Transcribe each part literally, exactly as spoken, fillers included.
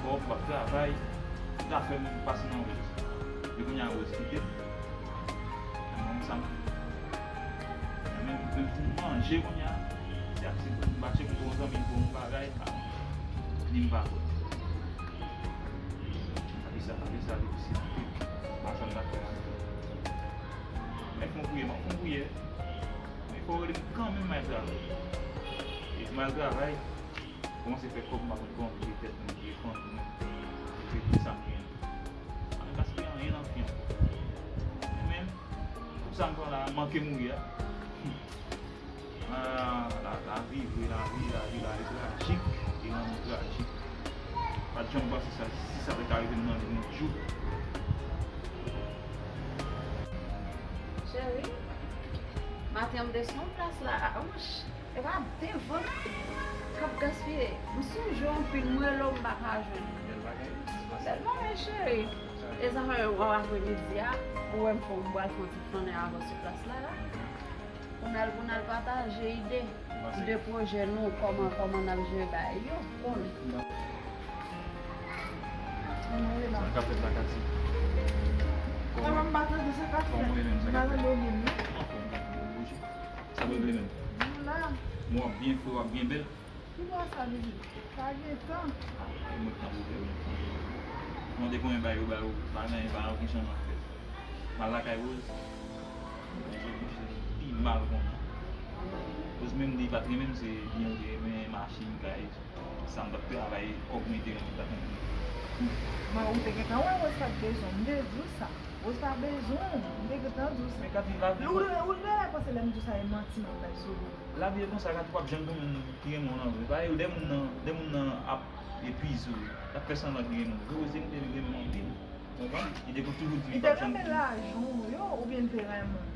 Kòb, m ap travay, sa fè m pase nan Rose. Epi kounye a Rose kite m. Mwen menm sa m fè. Mwen menm, menm pou m manje kounye a, se ak se pou m ba tcheke pou yon zanmi m pou yon bagay, a, li m pa konn. Apre sa, apre sa, li pise anpil. Pa sa m t ap fè la. Men fò m priye, m ap fè yon priyè. Men fò w rele m kanmenm m al travay. E m al travay, kòmanse fè kòb, m pa konn kòman m touye tèt mwen, touye fanmi mwen, touye tout sa m genyen. Pa vin gaspiye anyen nan vi an. Mwen menm, tout sa m pran la, manke mouri a. Ah, la, lavi, vre lavi, lavi, lavi trajik, e lanmou trajik. Pa t janm panse sa, si sa te ka rive m nan vi m yon jou. Cheri, maten an m te sou yon plas la, a, wouch, e pa devan k ap gaspiye. M sonje w anpil, m rele w, m pa ka jwenn ou. Bèl bagay, bèl bagay, cheri. E sa fè w apremidi a, ou wè m fè, m pral fè yon ti flannen avè w sou plas la, la. Pou n al, pou n al pataje ide, ide pwojè nou, kòman, kòman n ap jere bagay yo. Konnen. Sa k ap fèt la, Kati? Kòman? Kòman m pa tande sa k ap fèt? Kòman w ye menm? Sa k ap fèt? M pa tande w menm. Anfòm, Kati, bon, bouji. Sa w regle menm? M la. Men w ap byen fre, w ap byen bèl. Ki bò sa vini? Pa gen tan. Ah, e mwen k nan pwoblèm. Mwen te konnen bagay yo ba yo, pa gen, pa gen okenn chanjman k fèt. M al lakay Rose. Rose bouche pi mal konnen. Rose menm li pa t renmen m, se byen l te renmen, machin, kay, sa m t ap travay, kòb mwen te renmen m t ap renmen. Men ou te gentan wè Rose pa t bezwen w, m te di w sa. Rose pa bezwen w, m te gentan di w sa. Men Kati, lavi. Ou, ou, ou genlè panse lè m di w sa e manti m ap bay sou ou. Lavi e konsa, Kati, p ap janm gen moun ki renmen w nan vi. Paske lè moun nan, lè moun nan ap epize w, l ap fè sanblan li renmen w. Vre, Rose te renmen m anpil. Ou konprann? Li te toujou di li p ap janm. Li te renmen lajan w yo, oubyen li te renmen w?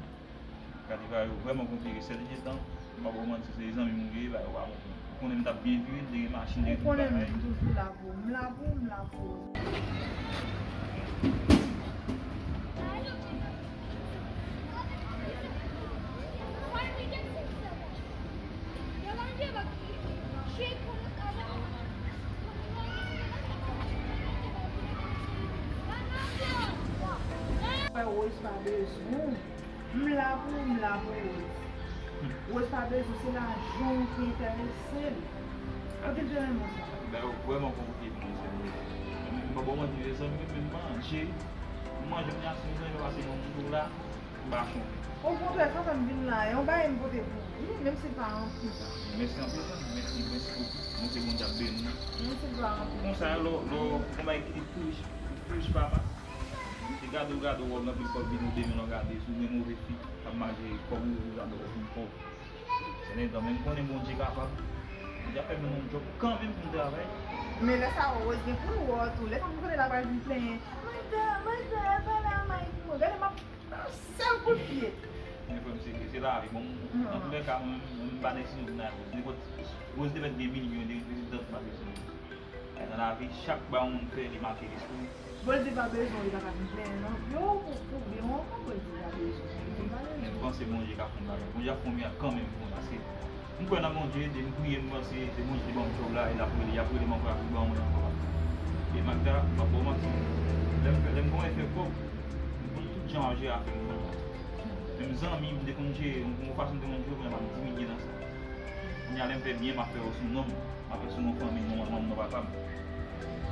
Kati, bagay yo vrèman konplike. Sèl dènye tan, m pa ba w manti, se zanmi m ou ye, bagay yo pa bon. Ou konnen m t ap byen viv, li te gen machin, li te gen tout bagay. Ou konnen m toujou la pou ou. M la pou ou, m la pou ou. Wè, Rose pa bezwen w. M la pou ou, m la pou Rose. Rose pa bezwen, se lajan w ki enterese l. Kote l te renmen w sa? Bagay yo vrèman konplike pou mwen, sè. M pa ba w manti, se zanmi m, men m manje. M manje, m di a, si m zanmi pa pase bon moun tou la, m pa chonje. Okontrè, sa fè m vin la, e yon bagay m pote pou ou, wi, menm si l pa anpil. Mèsi anpil, zanmi, mèsi, mèsi pou monte Bondye ap beni w. Menm si l pa anpil. Konsa, lè w, lè w, yon bagay ki te tou rich, tou rich papa. Se gade w gade w wòb nan pil kòb vin ou demen nan gade sou men move fi k ap manje kòb ou gade w vin kòb. Se nentan, men m konnen Bondye kapab. Bondye ap fè m jwenn yon djòb kanmenm pou m travay. Men lè sa a, Rose gen pou l wè w tou. Lè sa a, m konnen l ap al vin plenyen. Mwen ta, mwen ta, pa la, may pou mwen. Gade, m ap, yon sèl kout pye. Men frè m, se, se lavi. Bon, antouka, mwen, mwen m pa nan eksplike nan Rose. Nenpòt, Rose te mèt gen milyon de rezidans, m pa bezwen. Nan lavi, chak bagay yon moun fè, li make lespri w. Bon, l di pa bezwen, li pa ka vin plenyen non. Yo, pou, pou byen w ankò, bon, l di pa bezwen. Li pa bezwen. Men m panse Bondye ka fè yon bagay. Bondye ap fè yon mirak kanmenm pou mwen, paske m kwè nan Bondye, depi m priye, m panse se Bondye ki ban m djòb la, e l ap rele, y ap rele m ankò, y ap ban mwen ankò. E Magda, m pa ba w manti, lè m fè, lè m kòmanse fè kòb, m konn tout jan w ap jere afè m. Menm zanmi, m te konn jere, m gon fason m te konn jere, kounye a m ap diminye nan sa. Kounye a lè m fè byen, m ap fè yo sou non m. M ap fè sou non fanmi m, non manman m, non papa m.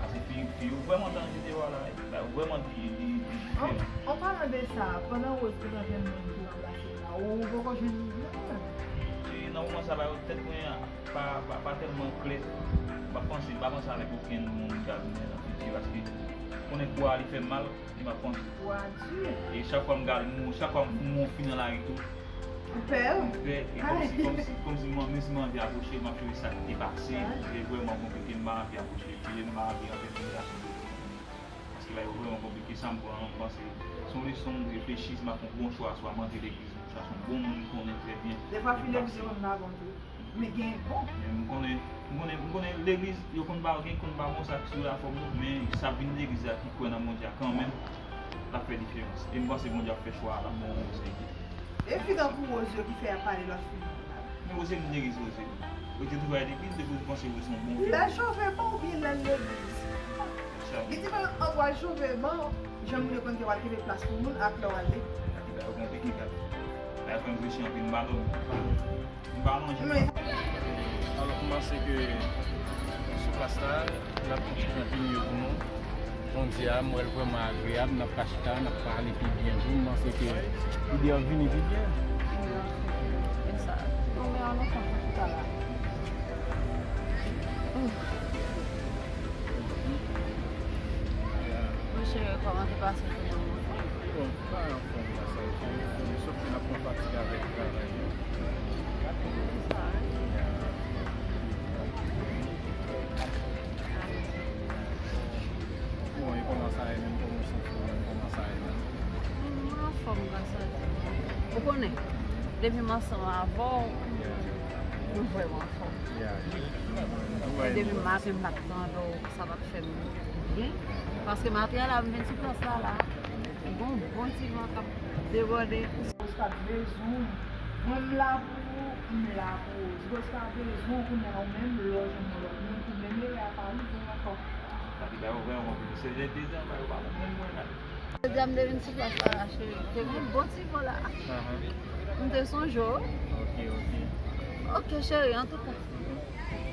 Paske fi, fi yo vrèman danjere deyò a la, bagay yo vrèman di, di, di diferan. An, an palan de sa, pandan Rose te nan jwenn moun ki ranplase l la, ou, ou poko jwenn moun nan? E nan moman sa, bagay yo tèt mwen pa, pa, pa tèlman klè. M pa panse, m pa panse avèk okenn moun ki ap vini nan fiti, paske konnen kou a li fè m mal. Li m ap panse. Wa di. E chak fwa m gade, m, chak fwa m, m wè yon fi nan lari tou. Ou pè? M pè, e kòmsi, kòmsi, kòmsi m, menm si m anvi apwoche, m ap chèche sa ki te pase. Ay. Se vrèman konplike, m pa anvi apwoche fi, m pa anvi antre nan relasyon. Paske bagay yo vrèman konplike, sa m pran an, m panse se yon leson, m reflechi, si m ap fè yon bon chwa, swa m antre legliz, swa se yon bon moun m konnen trè byen. Dèfwa fi legliz yo konn pa bon tou. Men gen bon. Men m konnen, m konnen, m konnen legliz, yo konn pa, gen konn pa bon sa ki sou la fòm nou, men sa vin legliz la ki kwè nan Bondye a kanmenm, l ap fè diferans. E m panse Bondye ap fè chwa a, l ap ba w yon bon sèvis. E fi tankou Rose yo ki fè y ap pale lòt fi nan. Men Rose vin legliz, Rose. Rose te toujou al legliz, depi w panse Rose se yon bon fi. Lè l chove pa w oubyen lè l legliz? Chove, bon, jan moun yo konn ke w al kenbe plas pou moun ak lè w ale. Sa ki ta yo gen teknik la. La jwenn Richi anpil, m pa dòmi. M pa lonje. Alò, m panse ke sou plas la, l ap kontinye pi mye pou nou. Jodi a, m wè l vrèman agreyab, n ap ka chita, n ap pale pi byen tou. M panse ke ide an vini pi byen. E sa, non, men an nou konn chita la. Monchè, kòman te pase jounen an? Bon, pa anfòm la sa, je, sòf ke n ap pran fatig avèk travay nou. Bon, e kòman sa ye menm, kòman w santi w menm, kòman sa ye menm? Mwen anfòm, gras a Dye. Ou konnen, depi m ansanm avè w, mwen vrèman anfòm. E depi maten m t ap tande w, sa t ap fè m byen. Paske maten an la, m vin sou plas la, la. Gon bon ti van k ap debòde. Ti Bòs pa bezwen w. Mwen, m la pou ou, m la pou ou. Ti Bòs pa bezwen w kounye a, ou menm, lè w jwenn yon lòt moun pou menm erè a pa rive w ankò. Sa ki ba yo vrèman konpli. Se jan de zan, yo pa konprann mwen la. Jodi a m te vin sou plas la, cheri. Te gen bon ti van la. M te sonje w. Ok, ok. Ok, cheri, antouka.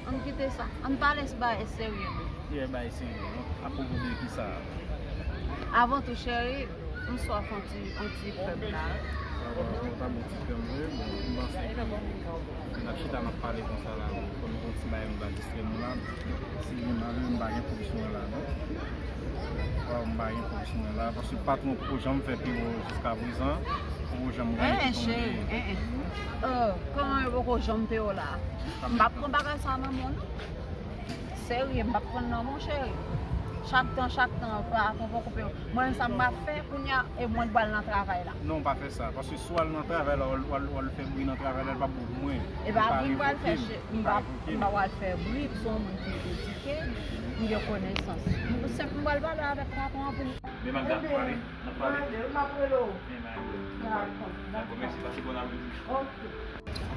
Ann kite sa. Ann pale sou bagay serye tou. Ki bagay serye? Donk, apwopo de ki sa? Avan tou, cheri, m swaf yon ti, yon ti krèm la. Sa va, sa va, bon ti krèm vre. Bon, m panse ke n ap chita, n ap pale konsa la. Fò nou fè yon ti bagay, nou va distrè nou la. Si gen malere, m pa gen pou sou mwen la, non. Waw, m pa gen pou sou mwen la. Paske patwon poko janm fè piwo jiskaprezan. Poko janm gen ki tonbe. Cheri, kòman yo poko janm peye w la? M p ap pran bagay sa nan men w, non. Serye, m p ap pran nan men w, cheri. Chak tan, chak tan, patwon poko peye w. Mwen, sa m ap fè kounye a, e mwen pral nan travay la. Non, pa fè sa. Paske si w al nan travay la, w al, w al, w al fè bri nan travay la, li p ap bon pou mwen. E pa bri m pral fè, cheri. M pa, m pa pral fè bri, m se yon moun ki edike, m gen konesans. M senp, m pral pale avèk patwon an pou m. Men Magda, pale, n ap pale. M ap rele w. Men Magda. Dakò. Dakò, mèsi, pase bon apremidi. Ok.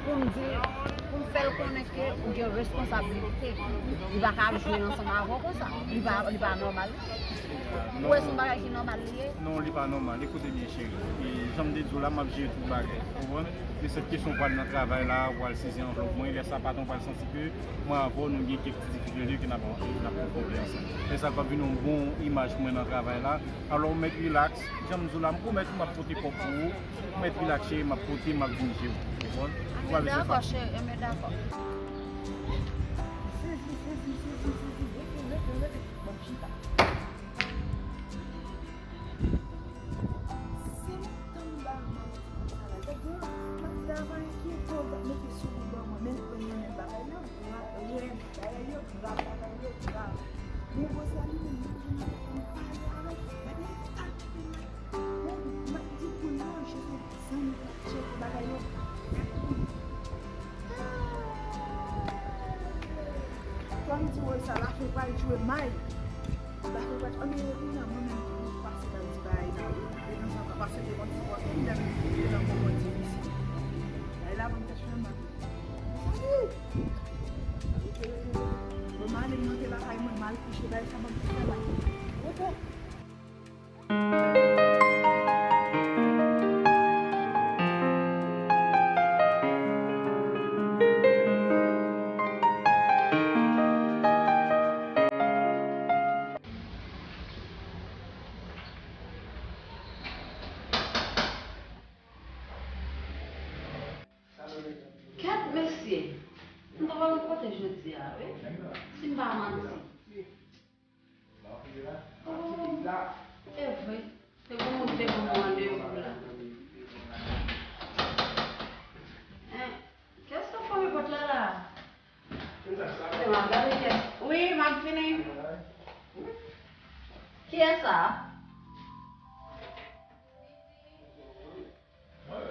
Pou m di, pou m fè l konnen ke ou gen responsabilite. Li pa ka ap jwe ansanm avè w konsa. Li pa, li pa nòmal. Ou wè se yon bagay ki nòmal li ye? Non, li pa nòmal. Ekoute byen, cheri. E jan m te di w la, m ap jere tout bagay. Ou konprann? Se sèt kesyon pou al nan travay la, pou al sezi anvlòp mwen. Lè sa, patwon pral santi ke mwen avè w, nou gen kèk ti difikilte ke n ap, ke n ap konfwonte ansanm. E sa k ap vin yon bon imaj pou mwen nan travay la. Alò, ou mèt rilaks. Jan m di w la, m pwomèt ou m ap pote kòb pou ou. Ou mèt rilaks, cheri, m ap pote, m ap vin jere w. Ou konprann? Ou pa bezwen fatige. Dakò, cheri, enben dakò. Sezi, sezi, sezi, sezi. Rete, rete, rete. Ban m chita. Se lontan m ba manti konsa la. Gade, m ap travay, ki etan w t ap mete sou li ban mwen, men anyen, men bagay yo grav, rèd, bagay yo grav, bagay yo grav. Men Rosalie menm, nan jounen an, m pale avè l, gade etan l mete m la. Bon, m ap di pou l manje, se zanmi l ap tcheke, bagay yo grav. Kòm di woy sa, lafen pral jwe may. Lafen pral jwe, anben, epi nan mwen menm tou, m pase nan ti bagay sa, wi. Detanzantan, paske te konn sipòte m, lè m te nan moman difisil. Bagay la ban m tèt fè mal. Sali! Mwen m ale, m monte lakay mwen, m al kouche, bagay sa ban m tèt fè mal. Repè! Kèt mesye! M ta pral kote jodi a, wi. Si m pa manti. Oh, e vre. Se pou moun te ban mwen randevou la. Hein? Kiyès k ap frape pòt la la? Se m ap gade kiyès. Wi, m ap vini. Kiyès sa?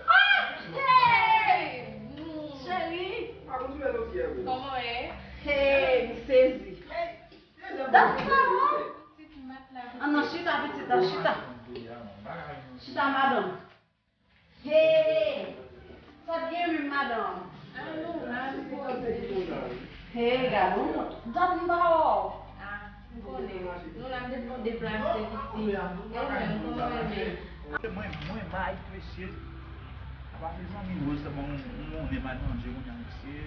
Ah! Hey! Cheri! Kòman w ye? Hey, m sezi. Dat sa, wi. An nan chita, pitit, an chita. Chita, madanm. Hey! Sa t gen menm, madanm? Hey, gade yon moun. Dat m pa wè w. M konnen. Nou la m te fon deplase piti. E ou menm, kòman w ye? Mwen, mwen, Mike, mesye. Apa se zanmi Rose la, bon, m konnen m al manje kounye a, mesye.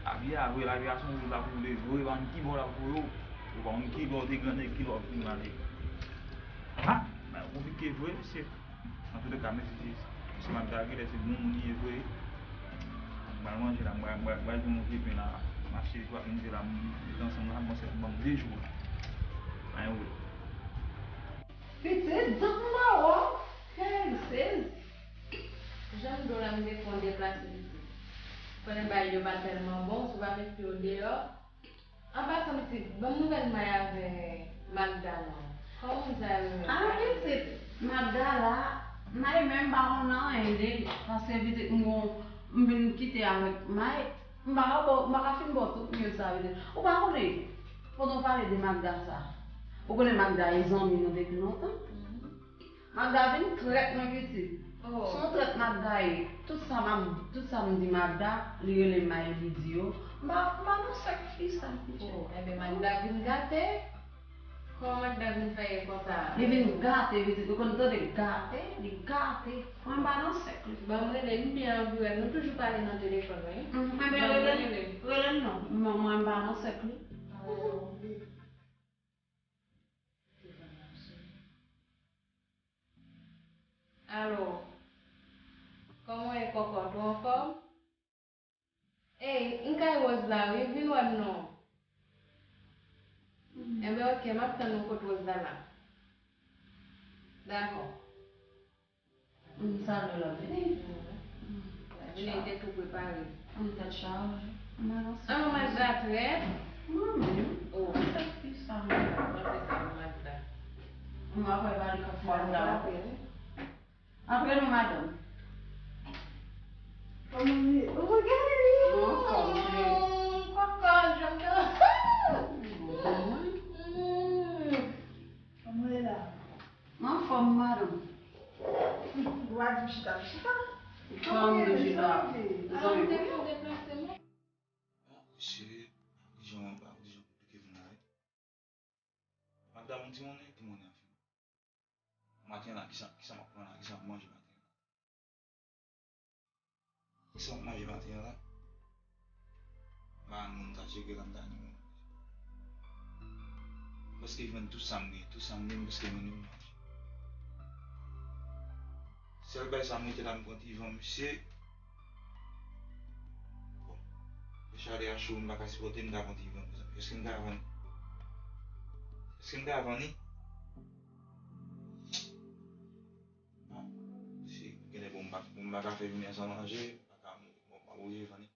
Lavi a vre, lavi a se yon wout l ap woule vre, pa konn ki bò l ap voye w. Ou pa konn ki bò w te grannèg, ki bò w fin malèg. Ha! Bagay konplike vre, mesye. Antouleka, mesye, se, se Magda genlè se bon moun li ye vre. M pral manje la, m pral, m pral, m pral jwenn yon vye pen la. Mache li pa vin jwe la, m met ansanm la, m panse l ap ban m de jou la. Anyen vre. Pitit, dat m pa wè w. Hey, sezi. Jan m di w la, m te fon deplase pitit. Konnen bagay yo pa tèlman bon, si w pa met pye w deyò. An pasan, pitit, ban m nouvèl May avè Magda non. Kòman sa yo menm? Ah, pitit, Magda la, May menm pa konn anyen de li. Paske pitit m gon, m vin kite avèk May, m pa ka ba w, m pa ka fin ba w tout nouvèl sa, pitit. Ou pa konnen, pandan w pale de Magda sa, ou konnen Magda e zanmi nou depi lontan. Magda vin trèt mwen, pitit. Oh. Se yon trèt Magda ye. Tout sa m ap, tout sa m di Magda, li rele May, li di yo. M pa, m pa nan sèk fi sa, pitit. Oh, enben Magda vin gate. Kòman Magda vin fè ye konsa? Li vin gate, pitit. Ou konn tande gate, li gate. Mwen m pa nan sèk li. Ban m rele, m byen anvi wè l. Nou toujou pale nan telefòn, wi. Mhm, enben rele l, rele l non. Mwen, mwen m pa nan sèk li. Oh. Alo, kòman w ye kòkòt, ou anfòm? Ey, m kay Rose la wi, vin wè m non. Enben ok, m ap tann ou kot Rose la la. Dakò. M salye w, l ap vini. Vini, li te tou prepare. M tèt chaje. M anonse. Ah, Magda trèt. Mwen menm. Oh. Sa fi sa menm. Mwen se sa, Magda. M ap wè pa li k ap fè Magda. Antre non, madanm. Kòman w ye? Ou gade li? Mwen anfòm, cheri. Kòkòt, janm nan. Kòman w ye la? M anfòm, madanm. Ou pa di m chita, m chita. Kòman w ye, chita? Zanmi, zanmi. Bon, mesye, kijan w ap, kijan w konplike vin la, wi. Magda, yon ti monnen, ti monnen anfen. Maten la, kisa, kisa m ap pran la, kisa m ap manje maten la? Kisa m ap manje maten an la? M pa moun ta tcheke la, m ta ni moun. M prèske jwenn tout sa m gen, tout sa m gen, m prèske jwenn yo manje. Sèl bagay sa m rete la, m pran ti van, mesye. Bon, chalè a cho, m pa ka sipòte, m ta pran ti van. Èske m ka vann? Èske m ka vann li? Ah, si, genlè bon, m pa, bon, m pa ka fè jounen an san manje, m pa ka, bon, m pa oblije vann li.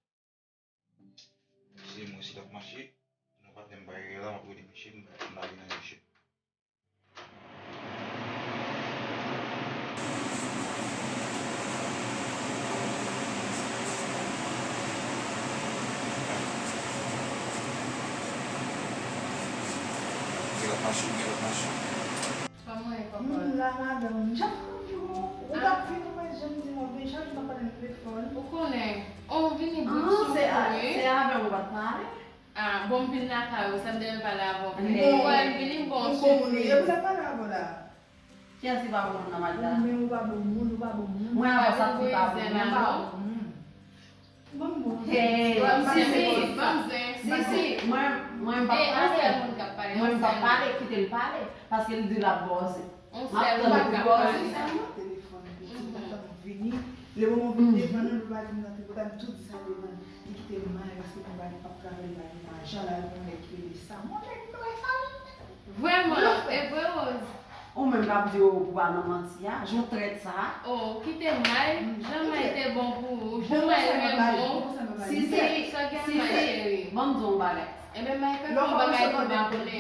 Se mwen si l ap mache, non, patnè m pa rele la, m ap rele misye, m pa, m pa vin nan misye. Gen lòt machin, gen lòt machin. Kòman e kòkòt? M la, madanm. Jan m di w, ou t ap vin, ou mwen janm di m w ap vin, chak jou m ap pale nan telefòn. Ou konnen, on vini bout sou mwen. Se avè w ou pa t pale? Ah, bon, m vin lakay ou, sa m te vin pale avè w. Bon, m vini, m gon sipriz. E pou sa m pale avè w la? Kiyès ki pa bon moun nan, Magda? Ou menm ou pa bon moun, ou pa bon moun. Mwen avè w sa ki pa bon moun, mwen pa bon moun. Ban m bon. Hey, Sisi, ban m zen. Sisi, mwen, mwen m p ap pale. Mwen m p ap pale, kite l pale, paske l di l ap bòze. M ap tann pou bòze. Telefòn, pitit, m ap tann ou vini. Lemoman ou vin devan nou, nou pa di m nan tripotay, m tou di sa devan l. Li kite m mal, paske konpani p ap travay, li pa gen lajan, l al pou yon nèg ki rele Sam. Yon nèg m pa wè Sam. Vrèman, e vre, Rose? Ou menm k ap di yo pou pa nan manti a, jan w trèt sa a. Oh, kite May, jan May te bon pou ou, jan May renmen w. Sisi, Sisi, ban m di w yon bagay. Enben, May fè fè yon bagay pou m pa konnen.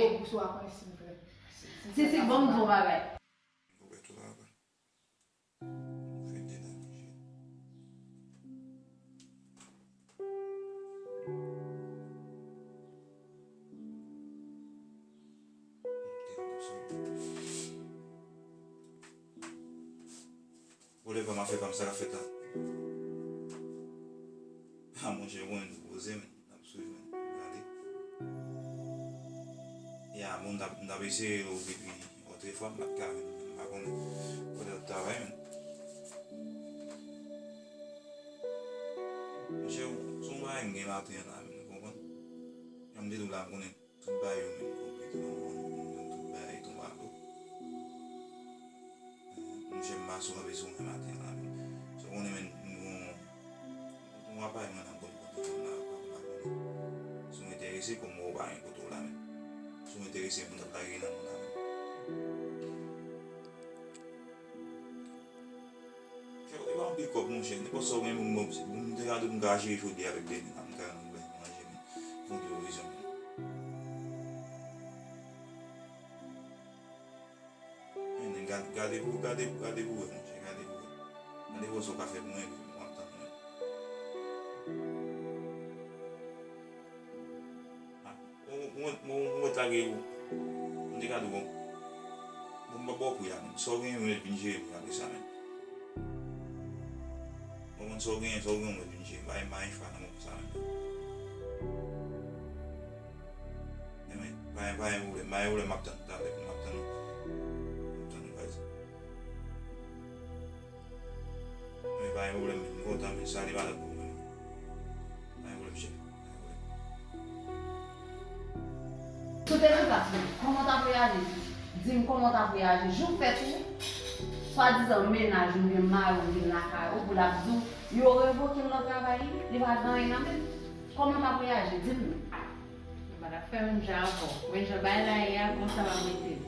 Sisi, ban m di w yon bagay. Ou wè tou la, wè. Fede la, mesye. Ou lè pa m afè pa m, sa k ap fèt la? Ah, monchè, ou konnen nou poze, men n ap swiv, men gade. Bon, m t ap, m t ap eseye yo depi otrefwa, m pa t ka vin, m pa konnen. Poutèt travay, men. Monchè, se yon bagay m gen maten an la, men, ou konprann? Jan m te di w la, m konnen tout bagay yo menm konplike nan mond, tout bagay tonbe atò. Monchè, m pa sou kanpe sou mwen maten an la, men. Se w konnen, men, m gon, m gon apay mwen nan konn konn telefòn la, pa, pa konnen. Si w enterese, kòm ou pa gen kote w la, men. Si w enterese, m t ap lage nan men w la, men. Frè, e pa anpil kòb, monchè. Nenpòt sa w gen pou m ban w, m te ka di w m ka achte chodyè avèk dènye la, m ka rann ou manje, men. Fon televizyon, men. Men, gad, gade pou, gade, gade pou wè, monchè, gade pou wè. Gade pou wè sa w ka fè pou mwen, epi w ap tann mwen. Ah, mwen, mwen, mwen, mwen lage ou. Mwen te ka di w, bon. Bon, m pa ba w pri a, non. Sa w genyen, mwen vin jere pou apre sa, men. Bon, mwen, sa w genyen, sa w genyen, mwen vin jere. Bay, bay, fwa nan mwen konsa, men. Enben, pa gen, pa gen pwoblèm, pa gen pwoblèm, m ap tann ou talè, m ap tann ou. M ap tann ou, baz. Men pa gen pwoblèm, m kontan, men salye madanm pou mwen. Pa gen pwoblèm, chèf, pa gen pwoblèm. Sou te nan plas mwen, kòman w t ap reyaji? Di m kòman w t ap reyaji. Jou fèt ou, swadizan mennaj ou, oubyen mari ou vin lakay ou, pou l ap di w, yo revoke l nan travay li, li pa gen anyen nan men l. Kòman w t ap reyaji? Di m non. Ou pa t ap fè menm jan avè w. Mwen jan bagay la ye a, konsa m ap mete l.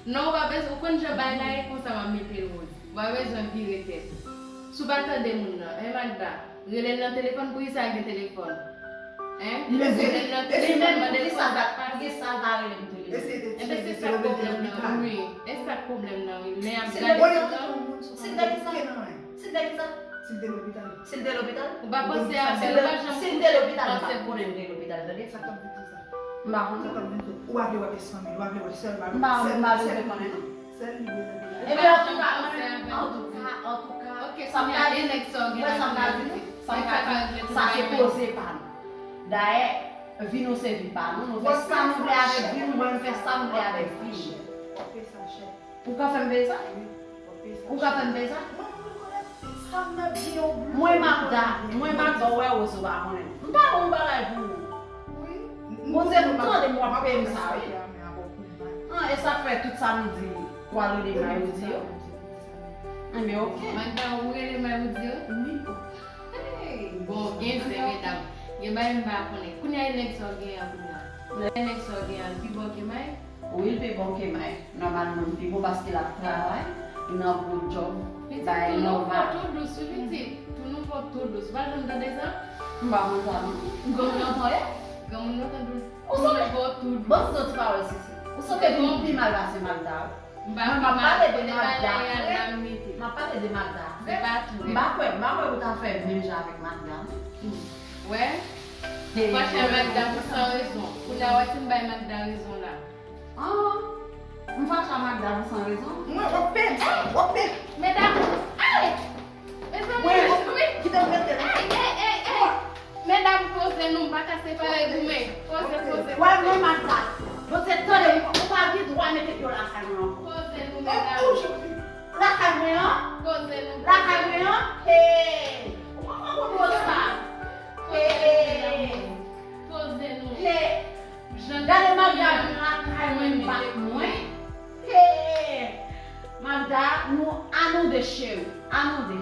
Non, ou pa bezwen, ou konn jan bagay la ye, konsa m ap mete l, Rose. Ou pa bezwen vire tèt ou. Si w pa tande moun nan, en Magda, rele l nan telefòn, poukisa l gen telefòn? Hein? Rele l nan telefòn, mande l kòman sa ap pase. Poukisa l pa rele m telefòn? Enben, se sa k pwoblèm nan, wi. E sa k pwoblèm nan, wi. Men ap gade sa. Si l te ki sa? Si l te ki sa? Si l te lopital. Si l te lopital? Ou pa panse a sa, ou pa janm panse pou l te lopital, tande. Sa k ap vin tou sa? M pa konnen. Sa k ap vin tou. Ou pa vle wè pès fanmi l, ou pa vle wè sè l, ou pa vle wè sè l. M pa bezwen konnen, non. Sè l li bezwen konnen. Ebyen, antouka, antouka, antouka, sa m ka di, wè, sa m ka di nou, sa m ka di, sa se koze pa nou. Dayè, vi nou se vi pa nou, nou fè sa nou vle avèk vi nou, mwen m fè sa m vle avèk vi m. Ou ka fè m peye sa? Ou ka fè m peye sa? Mwen, mwen, mwen, mwen, mwen, mwen, Magda, mwen, Magda, ou wè Rose, ou pa konnen. M pa bon bagay pou ou. Wi. Bon, se nou tande m w ap peye m sa, wi. An, e sa k fè tout sa m di, w al rele May ou di yo. Enben, oke. Magda, ou rele May ou di yo? Wi. Hey, bon, gen zen, medam. Gen bagay m pa konnen. Kounye a, e nèg sa w genyen an kounye a? Nèg sa w genyen an, li pi bon ke May? Wi, l pi bon ke May. Nòmalman, l pi bon paske l ap travay nan gwo djòb, bagay nòmal. Pitit, tou nouvo, tou dous, wi, pitit. Tou nouvo, tou dous. Ou pa janm tande sa? M pa konn sa, non. Granmoun lontan, ye? Granmoun lontan, tou, tou nouvo, tou dous. Bon, se yon ti pawòl, Sisi. Ou santi vin pi mal pase Magda, wi. Mwen, m ap pale de Magda, frè. M ap pale de Magda, frè. M pa kwè, m pa kwè ou ta fè menm jan avèk Magda, non. Wè? Ou pa chè Magda pou san rezon. Kounye a, wè si m bay Magda rezon la. Ah, m fache a Magda pou san rezon? Mwen, w ap pè, w ap pè. Medam, ay! Mezanmi, wi. Kite m mete l. Ay, ay, ay, ay. Medam, poze nou, m pa ka separe goumen. Poze, poze, poze. Wè, mwen, Magda. Bondye, tande m, ou pa gen dwa mete pye w lakay mwen ankò. Poze nou, medam. Lakay mwen an? Poze nou. Lakay mwen an? Hey! Ou pa konn kote sa? Hey! Poze nou. Hey! Gade Magda vin lakay mwen, m pa mwen. Hey! Magda, nou, a nou de, cheri. A nou de.